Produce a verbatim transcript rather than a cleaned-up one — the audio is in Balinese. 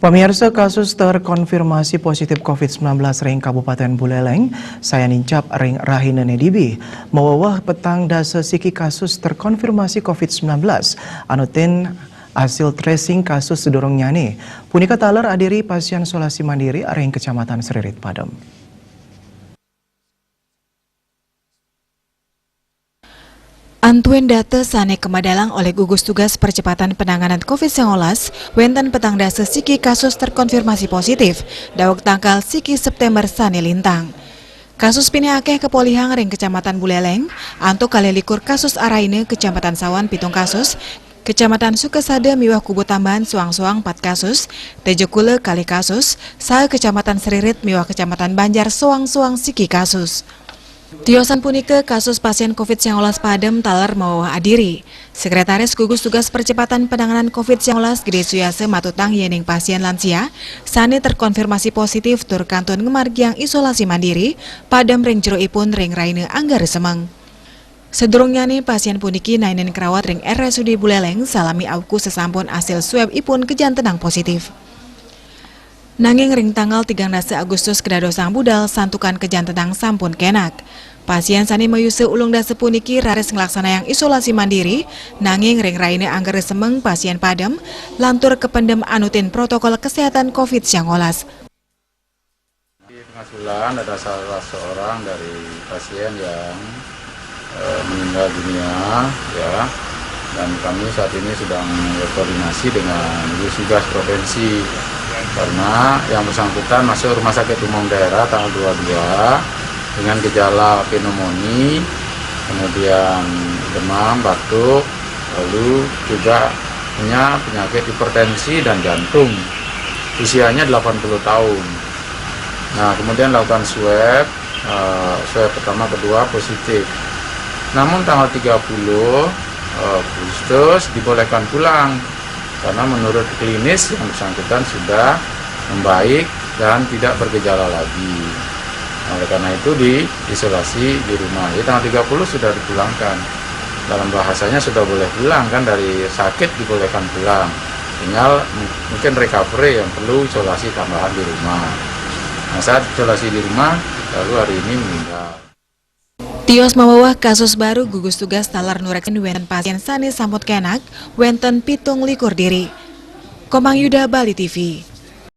Pemirsa, kasus terkonfirmasi positif covid sembilan belas ring Kabupaten Buleleng sayan nincap ring rahina Nedibi. Maweweh petang dasa siki kasus terkonfirmasi covid sembilan belas anu ten hasil tracing kasus sadurungnyane. Punika taler adiri pasien isolasi mandiri ring Kecamatan Seririt Padem. Antuin data sane kamedalang olih gugus tugas percepatan penanganan covid sembilan belas, wenten petang dasa siki kasus terkonfirmasi positif daweg tanggal siki September sane lintang. Kasus pinih akeh kapolihang ring Kecamatan Buleleng, antuk kalih likur kasus araina Kecamatan Sawan pitung kasus, Kecamatan Sukasada miwah Kubutambahan soang-soang pat kasus, Tejakula kalih kasus, saha Kecamatan Seririt miwah Kecamatan Banjar soang-soang siki kasus. Tiosan punika kasus pasien covid sembilan belas padem taler maweweh adiri. Sekretaris Gugus Tugas Percepatan Penanganan covid sembilan belas Gede Suyasa matutang yening pasien lansia sane terkonfirmasi positif tur kantun ngamargiang isolasi mandiri padem ring jero ipun ring rahina Anggara Semeng. Sadurungnyane pasien puniki naenin krawat ring R S U D Buleleng salami awku sasampun asil swab ipun kajantenang positif. Nanging ring tanggal tigang dasa Agustus kadadosang budal santukan kajantenang sampun kenak. Pasien sane mayusa ulung dasa puniki raris nglaksanayang isolasi mandiri, nanging ring rahina Anggara Semeng pasien padem lantur kapendem anutin protokol kesehatan covid sembilan belas. Di Pengasulan ada salah seorang dari pasien yang eh, meninggal dunia, ya. Dan kami saat ini sedang berkoordinasi dengan gugus tugas provinsi karena yang bersangkutan masuk rumah sakit umum daerah tanggal dua puluh dua dengan gejala pneumonia, kemudian demam, batuk, lalu juga punya penyakit hipertensi dan jantung. Usianya delapan puluh tahun. Nah, kemudian lakukan swab, eh, swab pertama, kedua positif. Namun tanggal tiga puluh eh, Agustus dibolehkan pulang karena menurut klinis yang bersangkutan sudah membaik dan tidak bergejala lagi. Oleh karena itu diisolasi di rumah. Jadi tanggal tiga puluh sudah dipulangkan. Dalam bahasanya sudah boleh pulang kan, dari sakit dibolehkan pulang. Tinggal m- mungkin recovery yang perlu isolasi tambahan di rumah. Nah, saat isolasi di rumah, lalu hari ini meninggal. Tios maweweh kasus baru, gugus tugas taler nureksin wenten pasien sane sampun kenak, wenten pitung likur diri. Komang Yuda, Bali T V.